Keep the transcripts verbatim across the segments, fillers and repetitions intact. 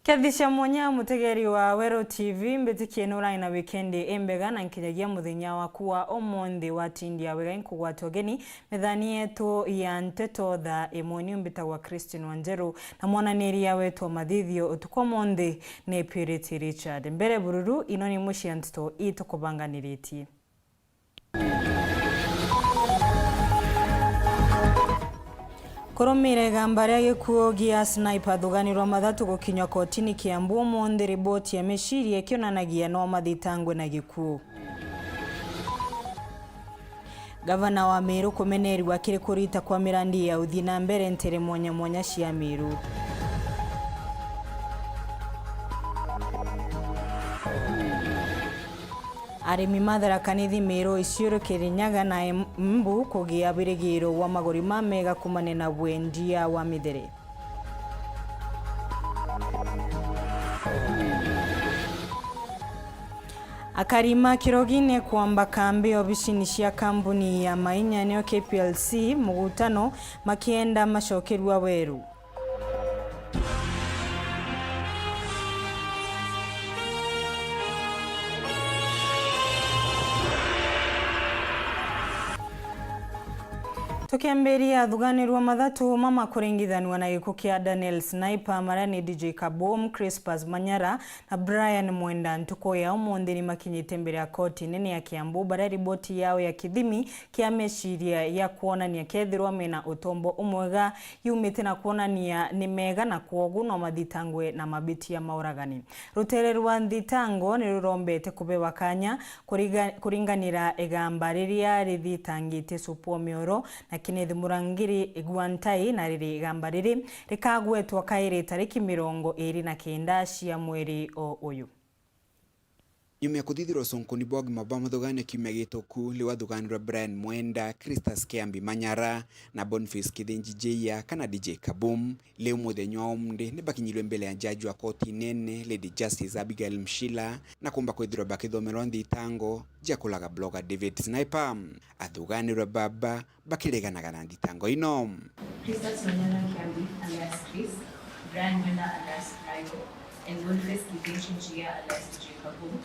Kethi cia mwanya, mutegeri wa Weru T V, mbitikie nurai na wikendi imbega, na nkinyagia muthenya waku wa umunthi watindia wega inkugwata ugeni methani yetu ya nteto thaa imwe. Niu mbitagwa Christine Wanjeru, na mwananiria wetu wa mathithio utuku umunthi ni Purity Richard. Mbere bururu, ino ni imwe cia nteto itukubanganiritie. Kurumira igamba ria gikuo gia Sniper, athuganirwa mathatu gukinywa kotini Kiambu umunthi, riboti ya miciria ikionanagia no mathitangwe na gikuo. Gavana wa Meru kumenerua kiri kurita kwa mirandi ya uthii na mbere ntere mwanya mwanya cia Meru. Arimi ma Tharaka Nithi, Meru, Isiolo, Kirinyaga na Embu kugia wirigiro wa maguri ma mega kumania na wendia wa mithere. Akari ma Kirogi ni kwamba kambi obisini cia kambuni ya Mainya niyo K P L C mugutano, makienda macokerua weru. Tukiambiria, athuganirwa mathatu ma makuringithanua na gikuo kia Daniel Sniper, maria ni D J Kaboom, Crispus Manyara na Brian Mwenda, ntuku ya umunthi ni makinyite mbere ya koti nene ya Kiambu, baria riboti yao ya kithimi kia meciria ya kwonania kethirwa mena utombo umwega yumite na kwonania ni mega, na kwogu no mathitangwe na mabitia ma uragani. Rutere rwa nthitango ni rurombete kubewa kanya kuriga-, kuringanira igamba riria rithitangite Supwo Mioro na Kenneth Murangiri Gwantai, na riri igamba riri rikagwetwa kairi tariki mirongo iri na kenda cia mweri o uyu. Nyuma ya kuthithirwa ucunkuni bwa ugima bwa muthugania kiumia gituku, riu athuganirwa Brian Mwenda, Christus Kiambi Manyara na Boniface Kithinji Jeiya kana D J Kaboom, riu muthenya wa umthi ni bakinyirwe mbere ya jaji wa koti nene, Lady Justice Abigail Mshila, na kumba kwithirwa bakithomerwa nthitango jia kuraga blogger David Sniper. Athuganirwa baba bakireganaga na nthitango ino. Christus Manyara Kiambi alias Chris, Brian Mwenda alias Brian, and Boniface Kithinji Jeiya alias D J Kaboom.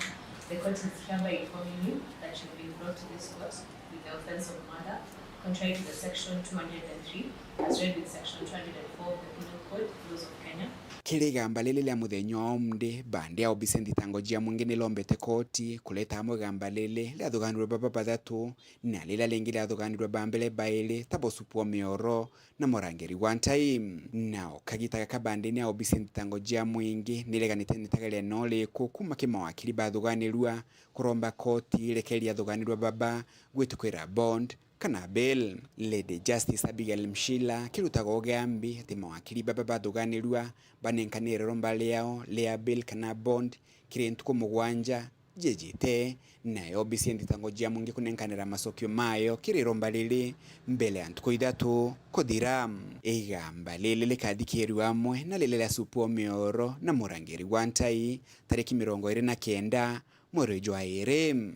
The court is hereby informing you that you've been brought to this court with the offense of murder, contrary to the section two hundred and three, as read with section two hundred and four of the Penal Code, Laws of Kenya. Kiri igamba riri ria muthenya wa umthi, bandi ya obisi ya nthitango jia mwingi ni irombete koti kureta amwe igamba riri riathuganirwe baba bathatu, na riria ringi riathuganirwe ba mbere bairi ta bo Supwo Mioro na Murangiri Gwantai. Nao kagita gaka bandini ya obisi ya nthitango jia mwingi ni ireganite na itageria no riku kuma ki mawakiri bathuganirua kuromba koti irekerie athuganirwa baba gwitikwira bond kana bail. Lady Justice Abigail Mshila kirutaga ugambi ati mawakiri baba bathuganirua banenkanire romba riao ria bail kana bond kiri ntuku mugwanja jijite, nayo obisi ya nthitango jia mwingi kunenkanira macokio mayo kiri romba riri mbere ya ntuku ithatu kuthira. Igamba riri rikathikirua amwe na riri ria Supwo Mioro na Murangiri Gwantai tariki mirongo iri na kenda mweri jwa iri.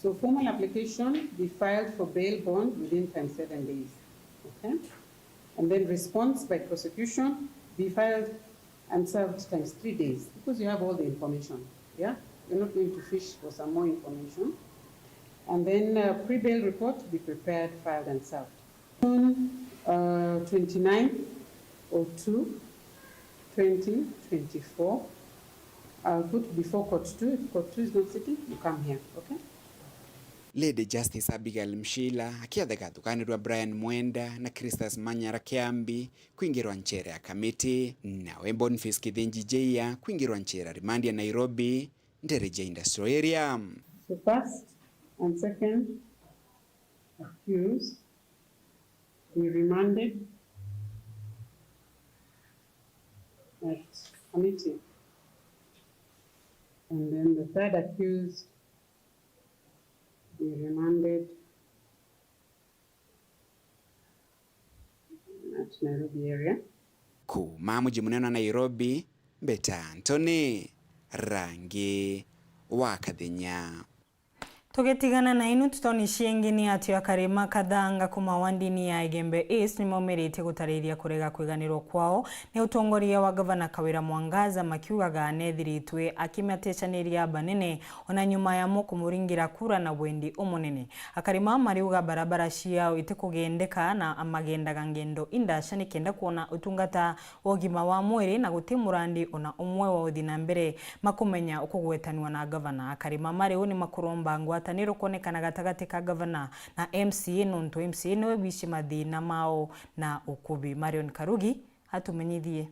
So formal application be filed for bail bond within times seven days. Okay? And then response by prosecution be filed and served times three days because you have all the information. Yeah? You're not going to fish for some more information. And then, uh, pre-bail report be prepared, filed and served. On, uh, twenty-ninth of two, twenty twenty-four, I'll put before court two. If court two is not sitting, you come here, okay? Lady Justice Abigail Mshila akiathaga athuganirwa Brian Mwenda na Christus Manyara Kiambi kwingirwa nchera ya Kamiti, nawe Boniface Kithinji Jeiya kwingirwa nchera rimandi ya Nairobi, ndere ja Industrial Area. The first and second accused be remanded at Kamiti. And then the third accused be remanded at Nairobi area. Kuuma muji munene wa Nairobi, mbeta Anthony Rangi wa Kathenya. Tugitigana na inu, tutoni ciengi ni ati akari ma Kathanga kuma wandini ya Igembe East ni maumiritie gutariria kurega kwiganirwa kwao ni utongoria wa Gavana Kawira Mwangaza, makiugaga nethiritwe akimatecaniria banene ona nyuma yamo kumuringira kura na wendi umunene. Akari mao mariuga barabara ciao itikugendeka na magendaga ngendo indaca nikenda kwona utungata wa ugima wa mwiri, na guti murandi ona umwe wa uthi na mbere makumenya ukugwetanua na gavana. Akari ma Mariu ni makuromba ngwataniro kwonekana gatagati ka gavana na M C A, nontu M C A niwe wici mathina mao na ukubi. Marion Karugi atumenyithie.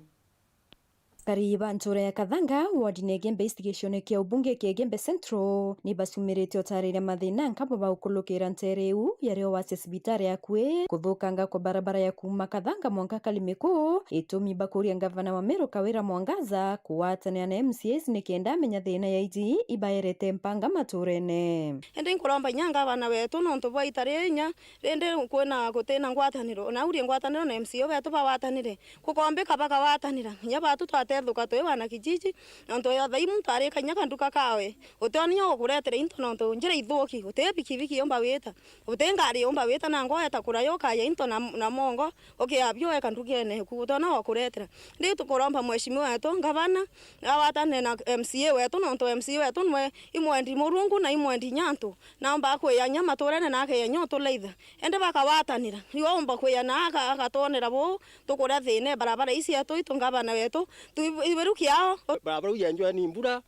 Akari ba ntura ya Kathanga, ward ni Igembe East, gicione kia ubunge kia Igembe Central, ni bacumirite utariria mathina nkabo baukulukira ntere iu yario wacia cibitari akui, kuthukanga kwa barabara ya kuuma Kathanga mwanka Kalimiku, itumi bakuria ngavana wa Meru Kawira Mwangaza kugwatanira na M C As nikenda amenya thina ya iji ibaerete mpanga maturene. Indi nkuromba inya ngavana wetu nontu bwa ita rii inya rindi kwina gutina ngwataniro, na urie ngwataniro na M C A wetu bagwatanire. Kukombika bakagwatanira, kinya batu twatethuka twi wana kijiji, nontu ya thaa ii muntu arika kinya kanduka kawe, utiona inya gukuretera into nontu njira ithuki, uti bikibiki yumba wita, uti ngari yumba wita, na ngoeta kuraya ukaya into na, na mongo, ukiabio weka ndukene ku, utiona wakuretera. Ndi tukuromba mheshimiwa wetu, ngavana, agwatanire na M C A wetu, nontu M C A wetu nwe imwendi Murungu na imwendi nyantu, naomba kwia nya maturene na akeya nya utuleitha. Indi bakagwatanira, iwe umba kwia na aka-, agatwonera buu, tukuria thina barabara ii cietu, itu ngavana wetu, twi-, ibiru kiao. Barabara iu yenjwe ni mbura,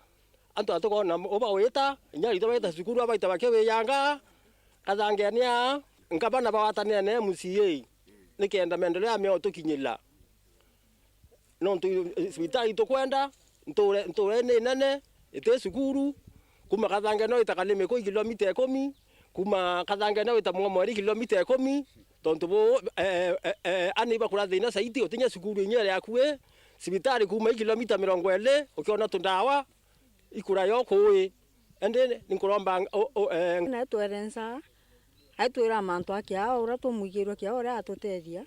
antu atukona uba wita, inya ritwa baita cukuru, abaita bakiwiyanga, kathangene aa, ngavana bagwatanire na M C A, nikenda maendeleo ya miao tukinyira. Nontu, eh, cibitari tukwenda, nture, nture ni nene, iti cukuru, kuma Kathange no ita Kalimiku i kilomita ikumi, kuma Kathange no ita Mwomweri kilomita ikumi, tontu bu, eh, eh, eh, ani ibakura thina saiti, utinya cukuru inya iri akui, cibitari kuma i kilomita mirongo iri, ukiona tundawa, ikura yo kui. Indi ninkuromba, o, o, eh, na etwere nsaa, aitwira mantu a kiao uria tumwigirwe kiao uria atutethia,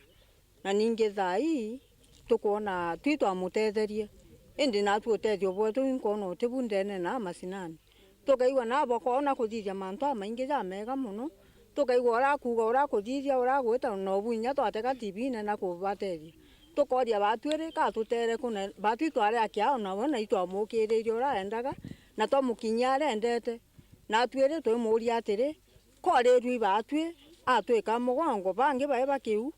na ningi thaa ii tukwona twi twamutetherie, indi natwi utethio bwetu inkwona uti bu ndene na macinani. Tukaigua nabo koona kuthithia mantu amaingi jamega mono, tukaigua uria akuuga uria akuthithia uria agwita, na ubu inya twatega T V-ine na kubatethia. Tukoria batwi ri, ka tutere ku, na batwi twari a kiao, nawe na itwamukiririe uria endaga, na twamukinyia aria endete. Natwi ri twimuuria atiri, korirui batwi atwika mugongo, bangi bai ba kiu?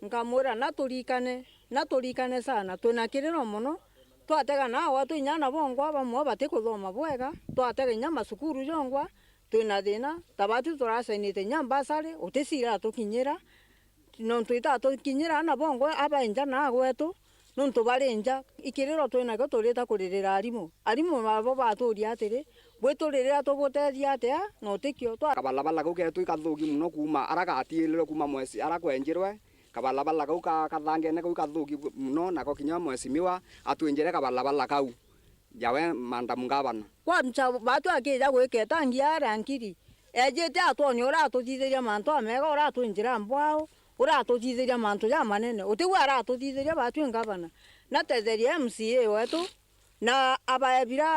Nkamwira, na turikane, na turikane sana, twina kiriro mono. Twatega na gwetu inya ana bongwa bamwe batikuthoma bwega, twatega inya macukuru jongwa, twina thina. Ta batwi turacainite inya mbasari, uti cia iratukinyira, nontu itatukinyira ana bongwa abainja na gwetu, nontu bari nja. Ikiriro twinakio turita kuririra arimu. Arimu nabo baturia atiri, bwituririra tubutethia atia na utikio? Twa- Kabalabala kau ketu ikathuki mono kuuma ara gatiirirwe kuuma mwesi ara kwenjirwe. Kabalabala kau ka Kathangene kau ikathuki mono, nako kinya mwesimiwa atwinjire kabalabala kau. Jawe Madam Governor. Kwanza batwi akija gwika itangi aria nkiri, ejite atwonie uria atuthithiria mantu amega, uria atwinjira mbwao, uria atuthithiria mantu jamanene. Uti we aratuthithiria batwi ngavana. Natetherie M C A wetu, na abae bira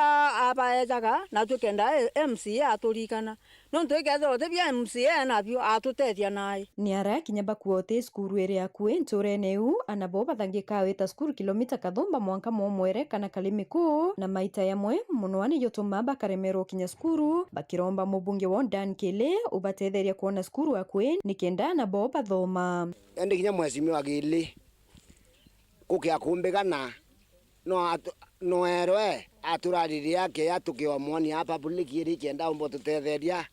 abaejaga, natwi kenda e-, M C A aturikana. Nontu ikethirwa uti bia M C A enabio, atutethia nai. Ni ara kinya bakua uti cukuru iri akui nturene iu, ana bo bathangika wita cukuru kilomita kathumba mwanka Mwomwere kana Kalimiku, na maita yamwe mono ni jutuma bakaremerwa kinya cukuru, bakiromba mubunge wao Dan Kili ubatetheria kwona cukuru akui nikenda ana bo bathoma. Indi kinya mwesimiwa Kili kukia kumbigana, no atu-, no erwe aturaririe akeya tukiomwonia public iri kenda umba tutetheria,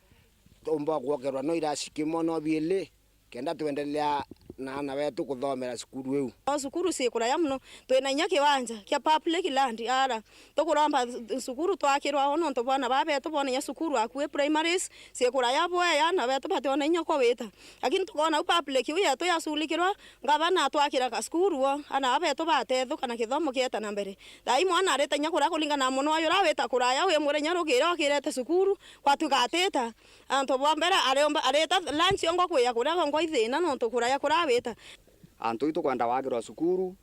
tumba gwokerwa no irasi kimwe no biili, kenda twendelea na ana betu kuthomera cukuru iu. O cukuru ci kuraya mono, twina inya kiwanja kia public land ara. Tukuromba cukuru twakirwa o nontu bwana babetu bona inya cukuru akui primaries, ci kuraya bwea, ana betu bationa inya kwa wita. Lakini tukona u public iu yetu yaculikirwa, ngavana atwakira ka cukuru o, ana babetu batethuka na kithomo kieta na mbere. Thaa ii mwana arita inya kuria kuringana na mono uyu uria wita kuraya, wimwira inya rukire okirete cukuru, gwatuika atita. Antu bwa mbere ariomba, arita lunch yongwa kwia kuria gongwa ithina nontu kuraya kurawita. Antu itukwenda wakirwa cukuru,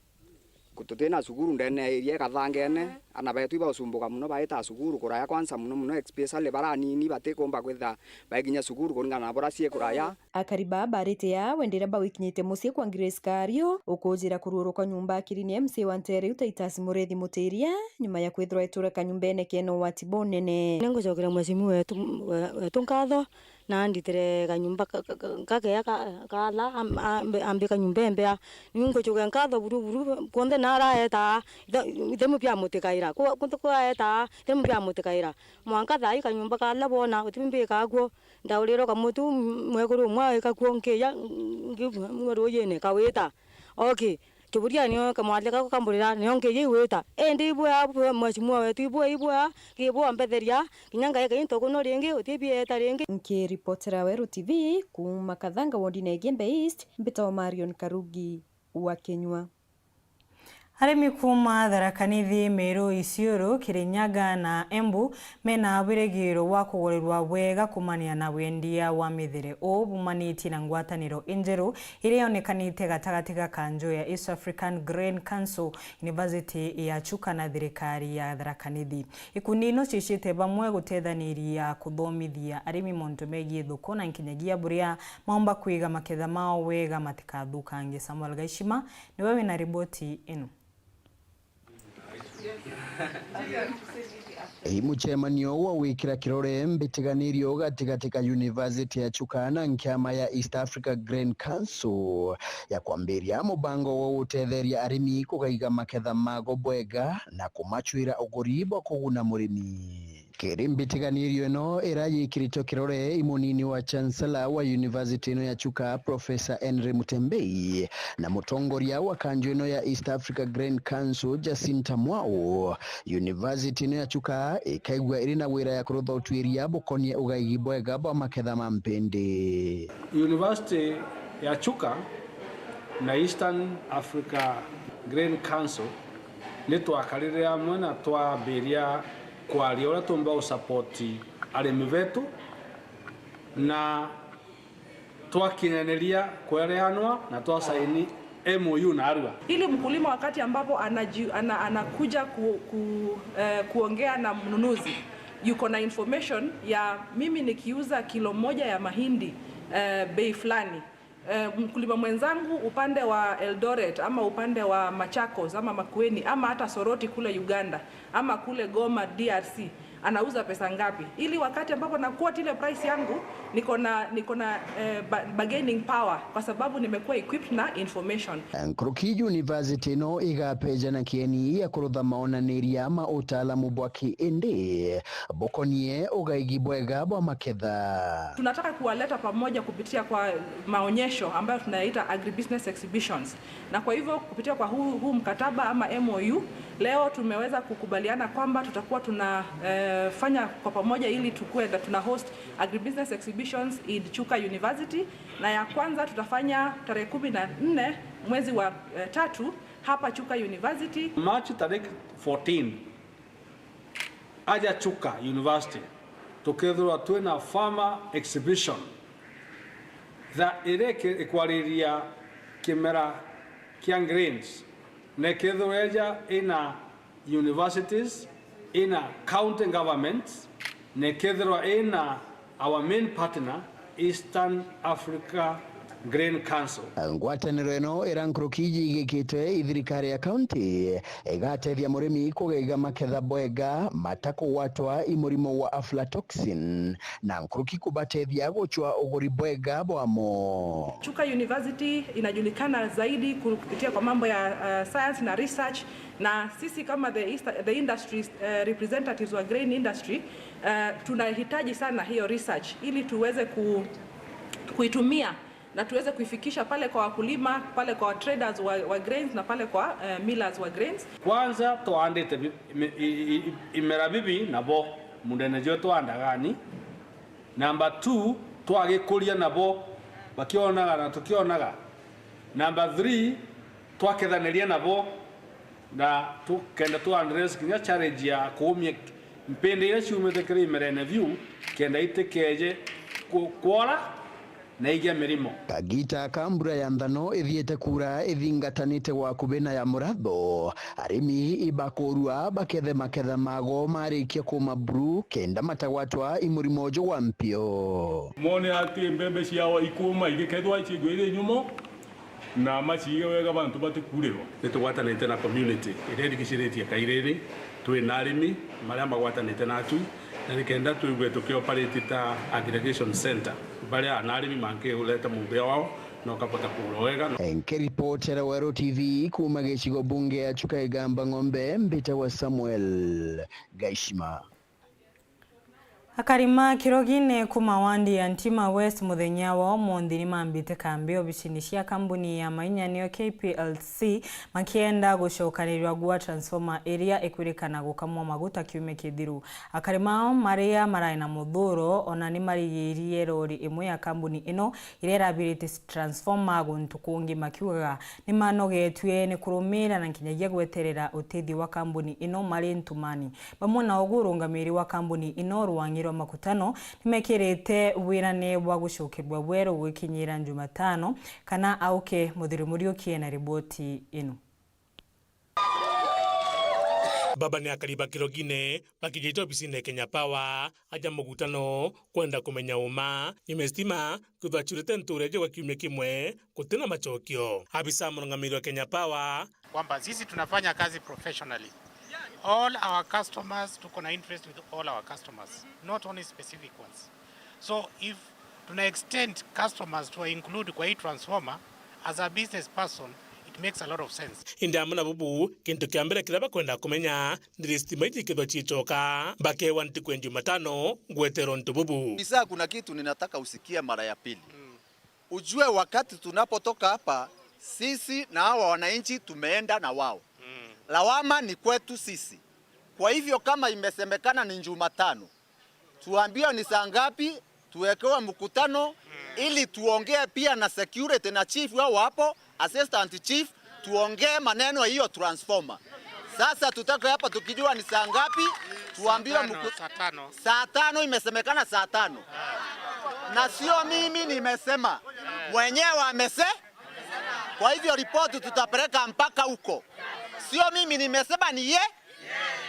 ku-, tutina cukuru ndene ya iria ikathangene, Ana beetu ibausumbuka mono baita cukuru kuraya, kwanza mono mono especially bara anini batikumba kwitha baikinya cukuru kuringana na buria cii kuraya. Akari baa barite aa wendere bagwikinyite mucii kwa Grace Kario, ukujira kuruuruka nyumba akiri ni M C A wa nteere iu Titus Murethi Mutiria, nyuma ya kwithirwa eture kanyumbene kena ugwati bunene. Ningucokeria mheshimiwa wetu, we-, wetu nkatho, na anditire kanyumba ka, ka, ka, gakea ka, katha, am-, ambe, ambe kanyumba embea. Ni ngucokeria nkatho buru, buru, kwonthe na araeta, ithe, ithe mubia mutikaira. Kwa, kwonthe kwa aeta, ithe mubia mutikaira. Mwanka thaa ii kanyumba katha bona, uti mbi kakuo. Ndaurire kamutu, mwekuru umwe aika kuo nkija, ngi-, rujine, kawita. Okay. Kiburia nio kamwalika kamburira, nio nkiji igwita. Indi ibwea, bwe mheshimiwa wetu, ibwea, ibwea, kibwa mbetheria, kinya ngaika into kuno ringi, uti bieta ringi. Nkiripotera Weru T V kuuma Kathanga, wodine ya Igembe East, mbitagwa Marion Karugi wa Kinyua. Arimi kuuma Tharaka Nithi, Meru, Isiolo, Kirinyaga na Embu mena wirigiro wa kugurirwa bwega kumania na wendia wa mithere uu bumanitie na ngwataniro injeru iria yonekanite gatagati ga kanju ya East African Grain Council, University ya Chuka na thirikari ya Tharaka Nithi. Ikundi ino ciicite bamwe gutethaniria kuthomithia arimi mauntu megii thuku na nkinyagia buria maumba kwiga maketha mao wega matikathukange. Samuel Gaishima niwe wina riboti ino. Ii mucemanio wa gwikira kirore mbitikanirio gatigati ka University ya Chuka na nkiama ya East Africa Grain Council ya kwambiria mubango wa gutetheria arimi kugaiga maketha mago bwega na kumacwira uguri bwa kuguna murimi. Kiri mbitikanirio ino ira yikiritwe kirore i munini wa Chancellor wa University ino ya Chuka, Professor Henry Mutembei, na mutongoria wa kanju ino ya East Africa Grain Council, Jacinta Mwau, University ino ya Chuka ikaigua iri na wira ya kurutha utuiria bukonie ugaigi bwega bwa maketha ma mpindi. University ya Chuka na Eastern Africa Grain Council ni twakarire amwe na twambiria kwaria uria tumba gusupport arimi betu, na twakinyaniria kwereanwa na twasaini M O U na arua. Ili mkulima wakati ambapo anaji-, ana-, anakuja ku-, ku-, eh, kuongea na mnunuzi, yuko na information ya mimi nikiuza kilo moja ya mahindi, eh, bei fulani, eh, mkulima mwenzangu upande wa Eldoret ama upande wa Machakos ama Makueni ama hata Soroti kule Uganda ama kule Goma D R C anauza pesa ngapi, ili wakati ambapo na quote ile price yangu niko na, niko na, eh, ba-, bargaining power kwa sababu nimekuwa equipped na information. Nkuruki university ino igapeja na kieni ya kurutha maonaniria ma utaalamu bwa kiindi bukonie ugaigi bwega bwa maketha. Tunataka kuwaleta pamoja kupitia kwa maonyesho ambayo tunayaita agribusiness exhibitions. Na kwa hivyo kupitia kwa huu, huu mkataba ama M O U, leo tumeweza kukubaliana kwamba tutakuwa tuna, eh, fanya kwa pamoja ili tukue that tuna host agribusiness exhibitions in Chuka University, na ya kwanza tutafanya tarehe kumi na nne mwezi wa, eh, tatu hapa Chuka University. March tarehe fourteen, aja Chuka University, tukethirwa twina farmer exhibition, tha iria iki-, ikwariria kimera kia grains, na ikethirwa eja ina universities, ina county governments, na ikethirwa ina our main partner, Eastern Africa Grain Council. Ngwataniro ino ira nkuruki iji igikitwe i thirikari ya county, igatethia murimi kugaiga maketha bwega matakugwatwa i murimo wa aflatoxin, na nkuruki kubatethia gucwa uguri bwega bwamo. Chuka University inajulikana zaidi kupitia kwa mambo ya, uh, science na research, na sisi kama the East, the industries, uh, representatives wa grain industry, uh, tunahitaji sana hiyo research ili tuweze ku-, kuitumia na tuweze kuifikisha pale kwa wakulima, pale kwa traders wa, wa grains na pale kwa, eh, millers wa grains. Kwanza, twaandite bi-, ime-, i-, i-, i-, imera bibi nabo mundene jwetu wa Ndagani. Number two, twagikuria nabo bakionaga na tukionaga. Number three, twakethaniria nabo na tukenda tu address kinya challenge ya kuumia mpindi iria ciumite kiri imerene biu, kenda itikeje ku-, kwora. na igia mirimo. Kagita ka mbura ya nthano ithiite kuura ithingatanite gwakubi na ya muratho, arimi ibakurua bakethe maketha mago marikia kuuma buru, kenda matagwatwa i murimo uju wa mpio. Mone ati mbembe ciao ikuuma igikethwa ciigwe iri nyumo, na maciige wega bantu batikuurirwa. Ni tugwatanite na community iria irigiciritie Kairiri, twi na arimi maria magwatanite natwi, na nikenda twigue tukioperate ta aggregation center, baria ana arimi mankiureta mumbia wao na ukabota kugura wega. Nkiripotera Weru T V kuuma gicigo bunge ya Chuka Igamba Ng'ombe, mbitagwa Samuel Gaishima. Akari ma Kirogine kuma wandi ya Ntima West muthenya wa umunthi ni mambite kambi obicini cia kambuni ya mainyanio K P L C makienda gucokanirwa gwa transformer iria ikwirikana gukamwa maguta kiumia kithiru. Akari mao maria marai na muthuro ona ni marigirie rori imwe ya kambuni ino iria irabirite transformer guntu kungi, makiugaga ni manogetue ni kurumira na nkinyagia gweterera utethio wa kambuni ino mari ntumani. Bamwe na ugu urungamiri wa kambuni ino rwangi rwa makutano nimekirite wirane bwa gucokerua bweru gukinyira Jumatano kana auke. Muthuri Muriuki ena riboti ino. Baba ni akari ba Kirogine bakinyite obisine ya Kenya Power aja mugutano kwenda kumenya uma nyuma ya stima kwithwa ciurite ntuura iji gwa kiumia kimwe gutina macokio. Abisa murungamiri wa Kenya Power kwamba sisi tunafanya kazi professionally. All our customers, tuko na interest with all our customers, not only specific ones. So if tuna extend customers to include kwa hii transformer, as a business person, it makes a lot of sense. Indi amwe na bubu, kintu kia mbere kiria bakwenda kumenya ni ri stima iji ikethwa ciicoka, bakewa ntuku ya Jumatano gweterwa untu bubu. Isa, kuna kitu ninataka usikie mara ya pili. Ujue wakati tunapotoka hapa, sisi na hawa wananchi tumeenda na wao. Lawama ni kwetu sisi. Kwa hivyo kama imesemekana ni Jumatano, tuambiwe ni saa ngapi, tuwekewe mkutano ili tuongee pia na security na chief wao hapo, assistant chief, tuongee maneno ya hiyo transformer. Sasa tutoke hapa tukijua ni saa ngapi, tuambiwe mku- saa tano. Saa tano imesemekana saa tano. Na sio mimi nimesema. Mwenyewe amese-, kwa hivyo ripoti tutapeleka mpaka huko. Sio mimi nimesema, ni ye.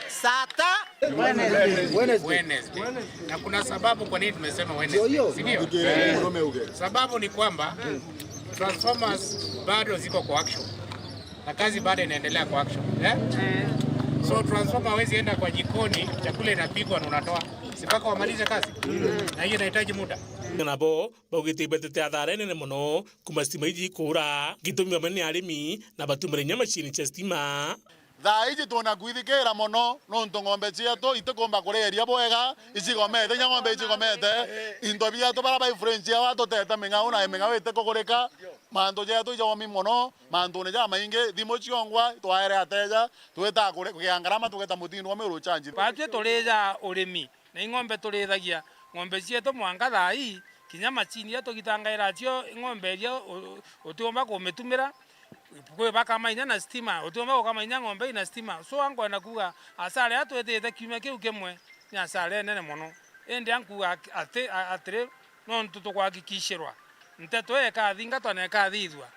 Saa ta- Wednesday. Wednesday. Na kuna sababu kwa nini tumesema Wednesday, si ndio? Sababu ni kwamba transformers bado ziko kwa workshop. Na kazi bado inaendelea kwa workshop, eh? So transformer hawezi enda kwa jikoni, chakula inapikwa na unatoa. Si mpaka wamalize kazi? Na hiyo inahitaji muda. Nabo baugite ibetete athara inene mono kuma stima iji ikuura. Gitumi bamwe ni arimi na batumire inya macini cia stima. Thaa iji twina kwithikira mono nontu ng'ombe cietu itikumba kuria iria bwega, icigomete, inya ng'ombe icigomete, into bietu baria ba influence yao atutete ming'au na ming'au itikugurika, mantu jetu ijomi mono, mantune jamaingi, thimu ciongwa, twaere ateja, twita kuri-, kugia ngarama, tugeta mutindo wa miru chanji. Batwi turija urimi, na ing'ombe turithagia, ng'ombe cietu mwanka thaa ii, kinya macini iria tugitangaira cio ng'ombe iria u-, utiumba kumitumira, kwi bakama inya na stima, utiumba gukama inya ng'ombe ii na stima. So, ankwenda kuuga, asara iria twitite kiumia kiu kimwe, ni asara inene mono. Indi ankuuga ati-, a-, atiri, nontu tukwakikishirwa nteto ii ikathingatwa na ikathithua,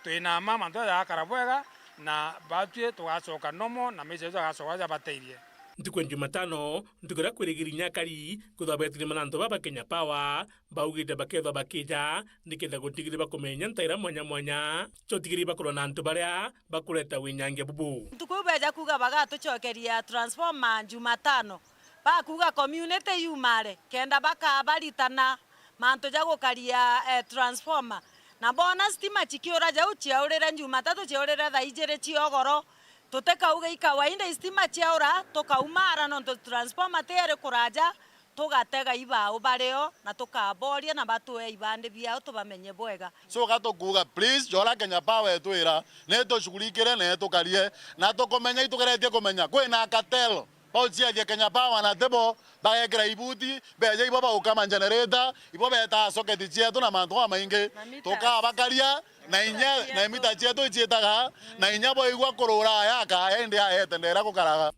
twina mma mantu jagakara bwega, na batwi tugacoka normal, na maisha jetu jagacoka jabateirie. Ntuku ya Jumatano, ntuku iria kwirigiri inya akari kwithwa betirima na antu baba Kenya Power, baugite bakethwa bakija, nikenda gutigiri bakumenya ntaira mwanya mwanya, cia utigiri bakorwa na antu baria bakureta winyangia bubu. Ntuku iu beja kuuga bagatucokeria transformer Jumatano, bakuuga community yumare, kenda bakabaritana mantu ja gukaria, eh, transformer. Na boona stima cikiura jau, ciaurire Jumatatu, ciaurire thaa ijiri cia ugoro, tutikauga i kawaida, i stima ciaura, tukaumara nontu transformer ti iri kuraja, tugatega ibao bario na tukaboria na batue ibandi biao tubamenye bwega. So, gatukuuga, please, jora Kenya Power etwira, ni tushughulikire na tukarie, na tukumenya, itugeretie kumenya, kwina cartel, bauciethia Kenya Power na tibo, bagekira ibuti, beja ibo baukama generator, ibo betaa socket cietu na mantu mamaingi, tukabakaria, na inya, na mita cietu iciitaga, na inya boigua kurura ayaka, indi aete ndera gukaraga.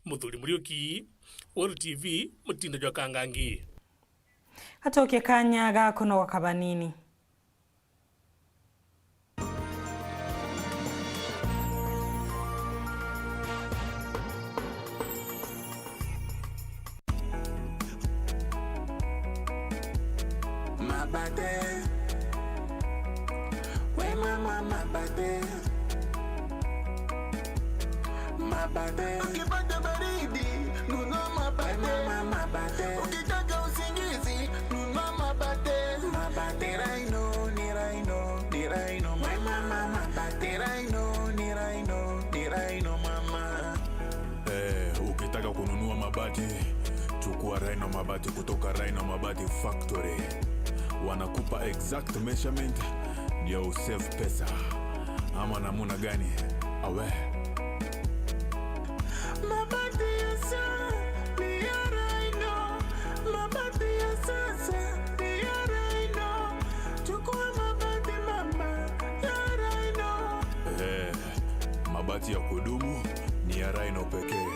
Muthuri Muriuki, Weru T V, mutindo jwa Kangangi. Atukie kanya ga kunogoka banini. Mabate. We mama mabate. Mabate. Ukipata baridi, nunua mabate. We mama mabate. Ukitaka usingizi, nunua mabate. Mabate. Ni Rhino, ni Rhino, ni Rhino, mama. Ni Rhino, ni Rhino, ni Rhino, mama. Eh, ukitaka kununua mabati, chukua Rhino Mabati kutoka Rhino Mabati Factory. Wanakupa exact measurement ndio usave pesa. Ama namuna gani? Awe. Mabati ya sa-, ni ya Rhino. Mabati ya sasa ni ya Rhino. Chukua mabati mama ya Rhino. Eh, mabati ya kudumu ni ya Rhino pekee.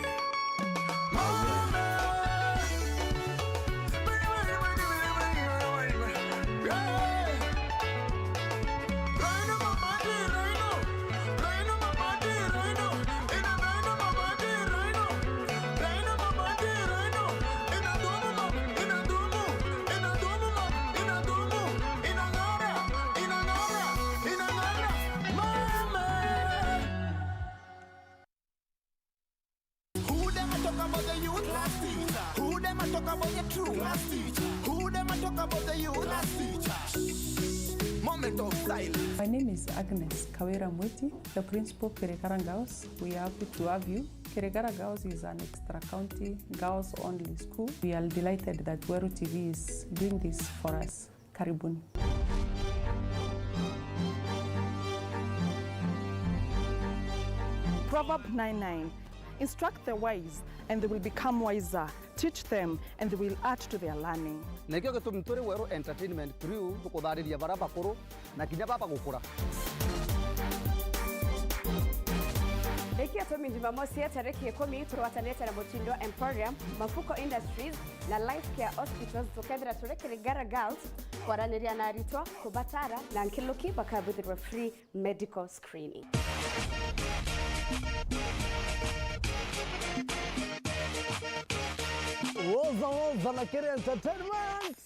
Who dem a talk about the youth? Class teacher. Who dem a talk about the truth? Class teacher. Who dem a talk about the youth? Class teacher. Moment of silence. My name is Agnes Kawira Mwiti, the principal Kirigara Girls. We are happy to have you. Kirigara Girls is an extra-county, girls-only school. We are delighted that Weru T V is doing this for us. Karibuni. Proverb nine nine, instruct the wise, and they will become wiser. Teach them, and they will add to their learning. Nikio gitumi turi Weru Entertainment Crew, tukuthariria bara bakuru na kinya baba gukura. Nikio gitumi Jumamosi ya tariki ikumi, turwatanite na Mutindo Emporium, Mafuko Industries, na Life Care Hospitals, tukethira turi Kirigara Girls, kwaraniria na aritwa, kubatara, na nkiluki bakabwithirwa free medical screening. Woza, woza na Kiri Entertainment.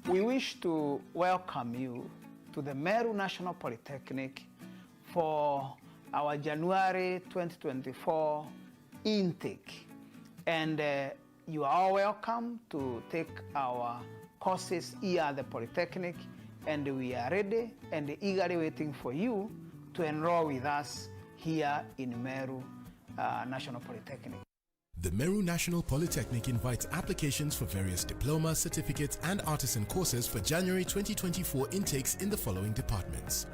We wish to welcome you to the Meru National Polytechnic for our January twenty twenty-four intake. And, uh, you are all welcome to take our courses here at the Polytechnic, and we are ready and eagerly waiting for you to enroll with us here in Meru, uh, National Polytechnic. The Meru National Polytechnic invites applications for various diploma, certificates, and artisan courses for January twenty twenty-four intakes in the following departments: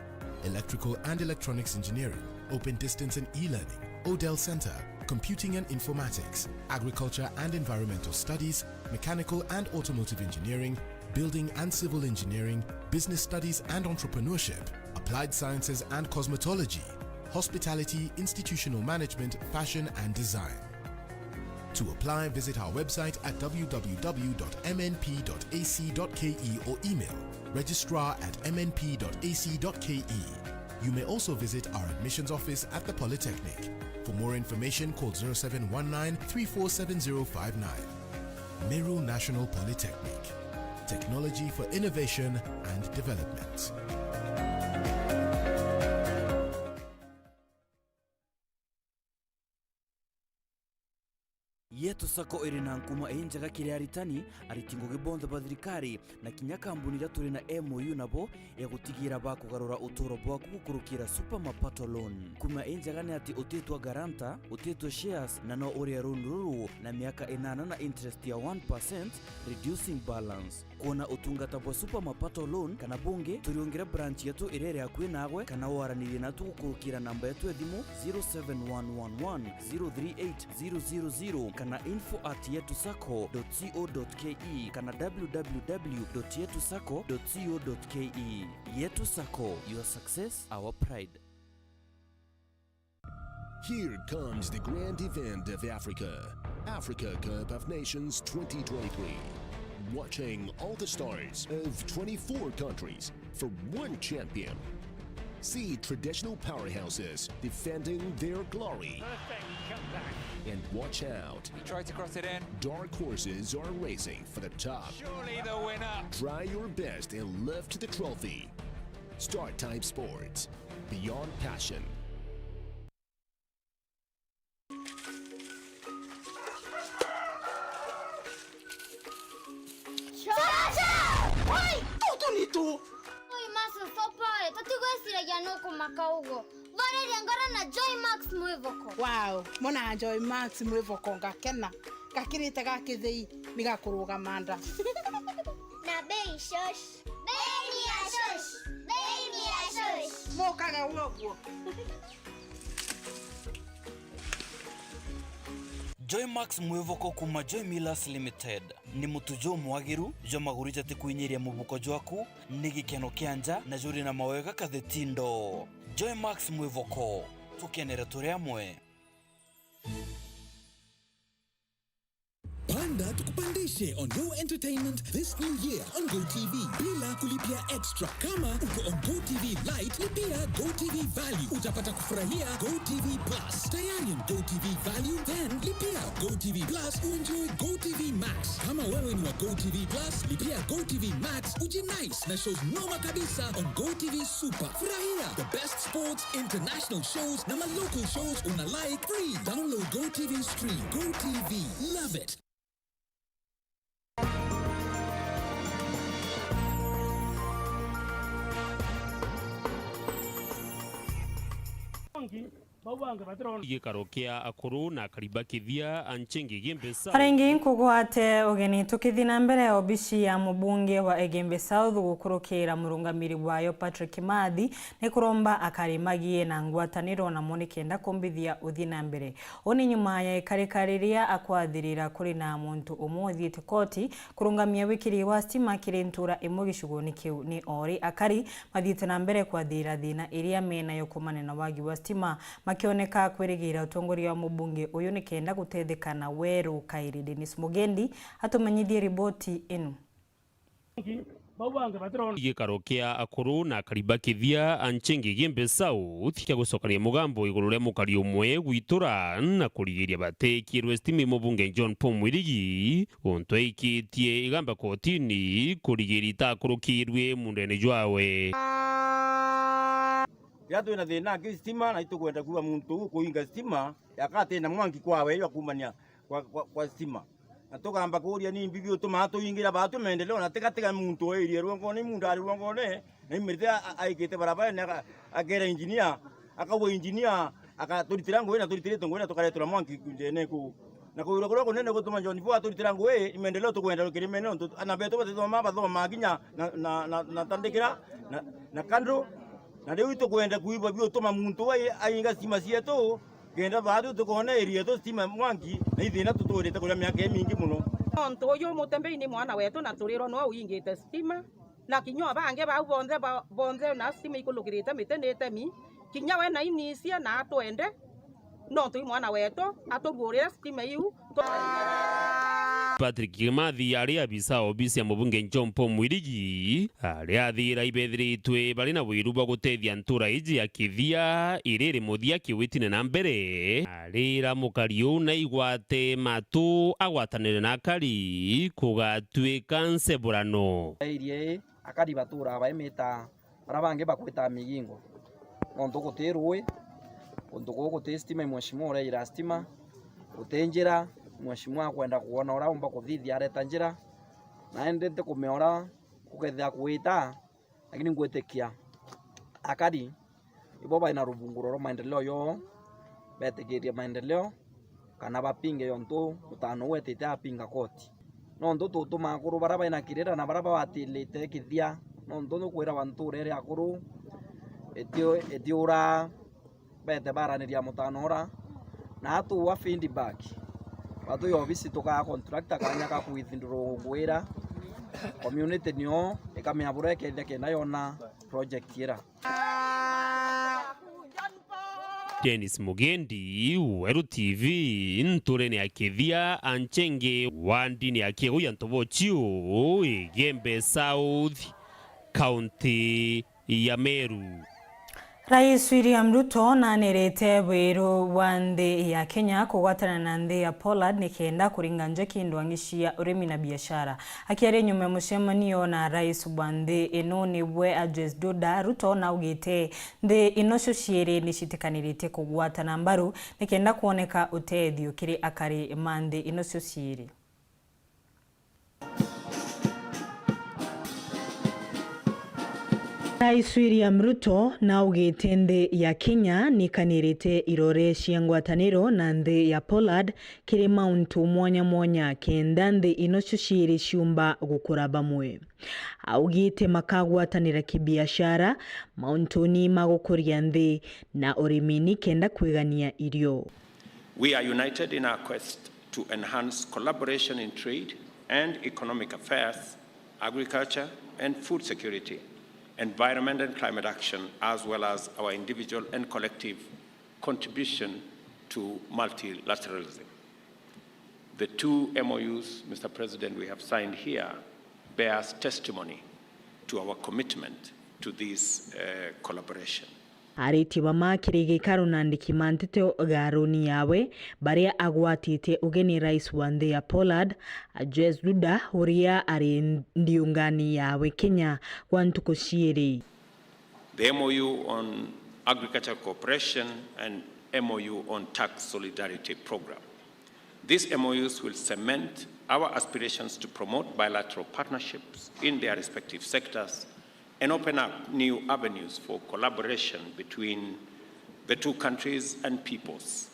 Electrical and Electronics Engineering, Open Distance and E-Learning, Odell Center, Computing and Informatics, Agriculture and Environmental Studies, Mechanical and Automotive Engineering, Building and Civil Engineering, Business Studies and Entrepreneurship, Applied Sciences and Cosmetology, Hospitality, Institutional Management, Fashion and Design. To apply, visit our website at w w w dot m n p dot a c dot k e or email registrar at m n p dot a c dot k e. You may also visit our admissions office at the Polytechnic. For more information, call zero seven one nine, three four seven zero five nine. Meru National Polytechnic. Technology for innovation and development. Yetu Sacco iri na nkuma injega kiri aritani, ariti ngugi bonthe ba thirikari, na kinya kambuni iria turi na M O U nabo ya gutigira bakugarura uturo bwaku gukurukira Super Mapato Loan. Nkuma injega ni ati utitwa guarantor, utitwa shares, na no urie loan ruru na miaka inana na interest ya one percent, reducing balance. Kwona utungata bwa Super Mapato Loan kana bungi, turiungire branch yetu iria iri akui naagwe, kana waranirie natu gukurukira namba yetu ya thimu zero seven one one one zero three eight zero zero zero kana info at yetu sacco dot co dot ke kana w w w dot yetu sacco dot co dot ke. Yetu Sacco, your success, our pride. Here comes the grand event of Africa, Africa Cup of Nations twenty twenty-three. Watching all the stars of twenty-four countries for one champion. See traditional powerhouses defending their glory. Perfect comeback. And watch out. He tried to cross it in. Dark horses are racing for the top. Surely the winner. Try your best and lift the trophy. Start Time Sports. Beyond passion. Chacha! Oi, tutu ni tu. Oi, Master Sopa, tutigwiciragia nukumaka uguo. Thooreria ngoro na Joy Max Mwivoko. Wow, mona Joy Max Mwivoko ngakena. Gakirite ga kithei ni gakurugama nda. Na bei shosh. Bei ni ya shosh. Bei ni ya shosh. Mukage woguo. Joy Max Mwivoko kuma Joy Millers Limited ni mutu jumwagiru jwa maguru jatikwinyiria mubuko jwaku, ni gikeno kia nja na juri na mawega kathetindo. Joy Max Mwivoko, tukenere turi amwe. Panda tukupandishe on your entertainment this new year on GoTV bila kulipia extra. Kama uko on GoTV Lite, lipia GoTV Value, utapata kufurahia GoTV Plus. Tayari on GoTV Value? Then lipia GoTV Plus uenjoy GoTV Max. Kama wewe ni wa GoTV Plus, lipia GoTV Max ujinice na shows noma kabisa on GoTV Super. Furahia the best sports, international shows na ma local shows una like free. Download GoTV Stream. GoTV. Love it. Gikaro kia akuru na akari ba kithia a Nchenge Giembe South. Aringi nkugwate ugeni tukithi na mbere, obici ya mubunge wa Igembe South gukurukira murungamiri wayo Patrick Kimathi ni kuromba akari magie na ngwataniro namo nikenda kumbithia uthii na mbere. Uu ni nyuma ya ikarika riria akwathirira kuri na muntu umwe uthiite koti kurungamia wikiri wa stima kiri ntura imwe gicigoni kiu. Ni ori akari mathiite na mbere kwathira thina iria menayo kumania na wagi wa stima, makioneka kwirigira utongoria wa mubunge uyu nikenda gutetheka na weru kairi. Dennis Mugendi atumenyithie riboti inu. Gikaro kia akuru na akari ba kithia a Nchenge Giembe South kia gucokania mugambo iguru ria mukari umwe gwitura na kurigiria batikirwe stima i mubunge John Paul Mwirigi, untu aikitie igamba kotini kurigiria itakurukirwe mundene jwawe. Riria twina thina aki stima na itukwenda kuuga muntu uu kuinga stima, yaka atina mwanki kwawe ya kumania kwa, kwa, kwa stima. Na tugamba kuuria ni mbi biutumaa tuingira baatwi maendeleo na tiga tiga muntu o area rwongone, muntu ari rwongone, na imirite a-, a-, aikite barabarene aka-, akera engineer, akauga engineer, akaturitira ngui na turitiritwe ngui na tukaretera mwanki njene kuu. Na kuurwa kuria kunene gutuma John Paul aturitira ngui, imaendeleo tukwenda rukirimene nontu ana betu batithoma, bathoma kinya na, na, na, na tandikira, na, na kando. Na riu itukwenda kuigua biutuma muntu ai-, ainga stima cietu, kenda baatwi tukona area yetu stima mwanki, na ithina tuturite kuria miaka imingi muno. Nontu uyu mutembei ni mwana wetu na turirwa nwe uingite stima, na kinya bangi bau bonthe ba-, bonthe na stima ikulukirite miti ni itemi, kinya we na inisia na atwende, nontu i mwana wetu, aturuurire stima iu. Patrick Kimathi ari abisa obisi ya mubunge John Paul Mwirigi, aria athira ibethiritwe bari na wiru bwa gutethia ntura iji ya kithia iri iri muthia kiwitine na mbere. Arira mukari uu na igwate matu agwatanire na akari kugatwika nseburano. Area ii akari baturaa baimita baria bangi bakwitaga migingo, nontu guti ruui, kuntu kuu guti stima, mheshimiwa ureira stima, guti njira, mheshimiwa akwenda kwona uria umba kuthithia areta njira, na indi ntikumeora kukethira kuita, lakini ngwitikia akari ibo baina ruvunguro rwa maendeleo yoo, betikirie maendeleo kana bapinge yontu mutano uu etite apinga koti. nontu tutuma akuru bara baina kirira na bara bawatilite kithia, nontu nukwira bantu urere akuru iti-, itiura bete baraniria mutano ura, na atuwa feedback. Batwi obisi tukaa contractor kanya ka kwithindurwa ngwira, community nio ikamea bura ikethia kenda yona project ira. Dennis Mugendi, Weru T V, nturene ya Kithia, Anchenge, wandine ya Kigu ya Ntobochiu, Igembe South, County ya Meru. Rais William Ruto nanirite bwiru bwa nthi ya Kenya kugwatana na nthi ya Poland nikenda kuringa njoki ndwangi cia urimi na biashara. Akiaria nyuma ya mucemanio na rais wa nthi ino, nibwe Andrzej Duda, Ruto naugite nthi ino cio ciiri nicitikaniritie kugwatana mbaru nikenda kwoneka utethio kiri akari ma nthi ino cio ciiri. Rais William Ruto naugite nthi ya Kenya nikanirite irore cia ngwataniro na nthi ya Poland kiri mauntu mwanya mwanya kenda nthi ino cio ciiri ciumba gukura bamwe. Augite makagwatanira kibiashara mauntuni ma gukuria nthi na urimi nikenda kwigania irio. We are united in our quest to enhance collaboration in trade and economic affairs, agriculture and food security, environment and climate action, as well as our individual and collective contribution to multilateralism. The two M O Us, Mister President, we have signed here bears testimony to our commitment to this, uh, collaboration. Aritie bama kiri gikaro na andiki ma nteto garuni yawe, baria agwatite ugeni rais wa nthi ya Poland, Andrzej Duda, uria ari ndiungani yawe Kenya gwa ntuku ciiri. The M O U on agricultural cooperation and M O U on tax solidarity program. These M O Us will cement our aspirations to promote bilateral partnerships in their respective sectors and open up new avenues for collaboration between the two countries and peoples.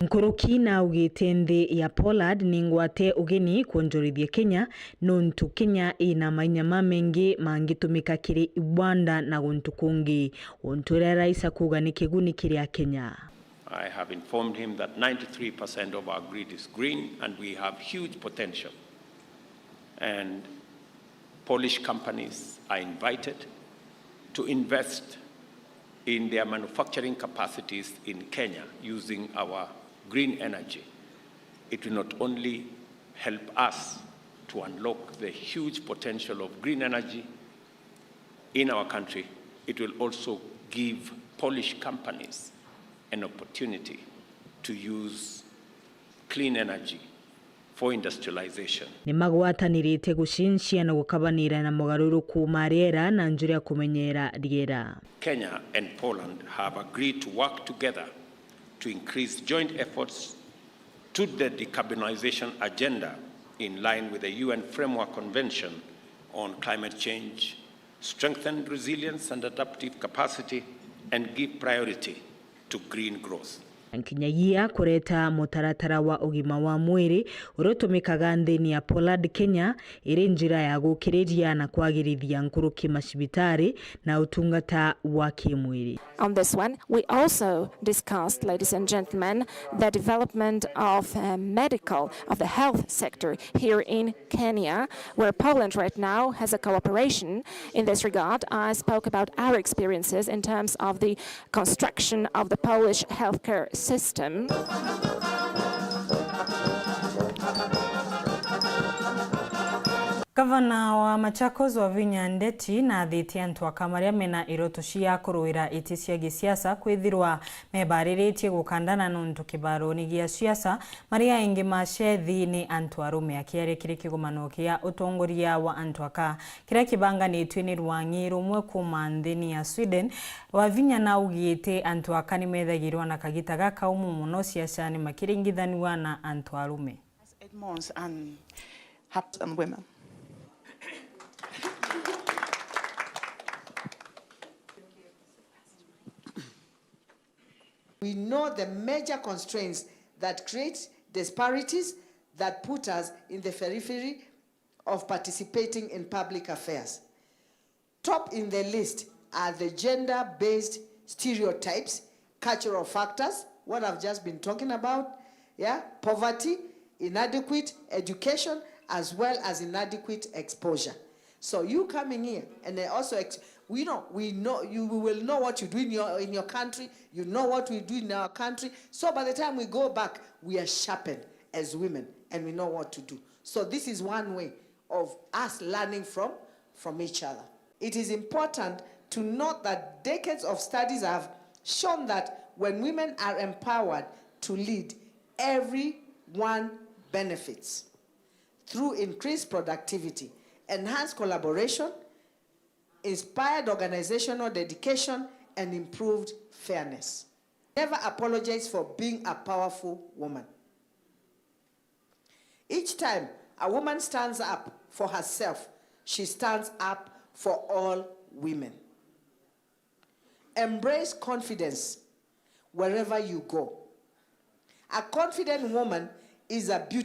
Nkuruki naugite nthi ya Poland ni ngwate ugeni kwonjorithia Kenya, nontu Kenya ina mainya mamengi mangitumika kiri ibwanda na guntu kungi, untu uria rais akuuga ni kiguni kiri Akenya. I have informed him that ninety-three percent of our grid is green and we have huge potential. And Polish companies are invited to invest in their manufacturing capacities in Kenya using our green energy. It will not only help us to unlock the huge potential of green energy in our country, it will also give Polish companies an opportunity to use clean energy for industrialization. Ni magwatanirite gucincia na gukabanira na mogaruruku ma riera na njira ya kumenyera riera. Kenya and Poland have agreed to work together to increase joint efforts to the decarbonization agenda in line with the U N Framework Convention on Climate Change, strengthen resilience and adaptive capacity, and give priority to green growth. Nkinyagia kureta mutaratara wa ugima wa mwiri uria utumikaga nthini ya Poland, Kenya, iri njira ya gukiriria na kwagirithia nkuruki macibitari na utungata wa kimwiri. On this one, we also discussed, ladies and gentlemen, the development of, uh, medical, of the health sector here in Kenya, where Poland right now has a cooperation in this regard. I spoke about our experiences in terms of the construction of the Polish healthcare system. Gavana wa Machakos Wavinya Ndeti naathitie antu aka maria mena iroto cia kuruira iti cia gisiasa kwithirwa mebariritie gukandana nontu kibaroni gia siasa maria aingi macethi ni antu arume. Akiaria kiri kigomano kia utongoria wa antu aka kiria kibanganitue ni rwang'i rumwe kuuma nthini ya Sweden, Wavinya naugite antu aka nimethagirwa na kagita gakaumu mono siasani makiringithanua na antu arume. Eight months and happy and women. We know the major constraints that create disparities that put us in the periphery of participating in public affairs. Top in the list are the gender-based stereotypes, cultural factors, what I've just been talking about, yeah, poverty, inadequate education, as well as inadequate exposure. So you coming here and then also, ex- we know, we know, you will know what you do in your, in your country. You know what we do in our country. So by the time we go back, we are sharpened as women and we know what to do. So this is one way of us learning from, from each other. It is important to note that decades of studies have shown that when women are empowered to lead, everyone benefits through increased productivity, enhanced collaboration, inspired organizational dedication, and improved fairness. Never apologize for being a powerful woman. Each time a woman stands up for herself, she stands up for all women. Embrace confidence wherever you go. A confident woman is a beautiful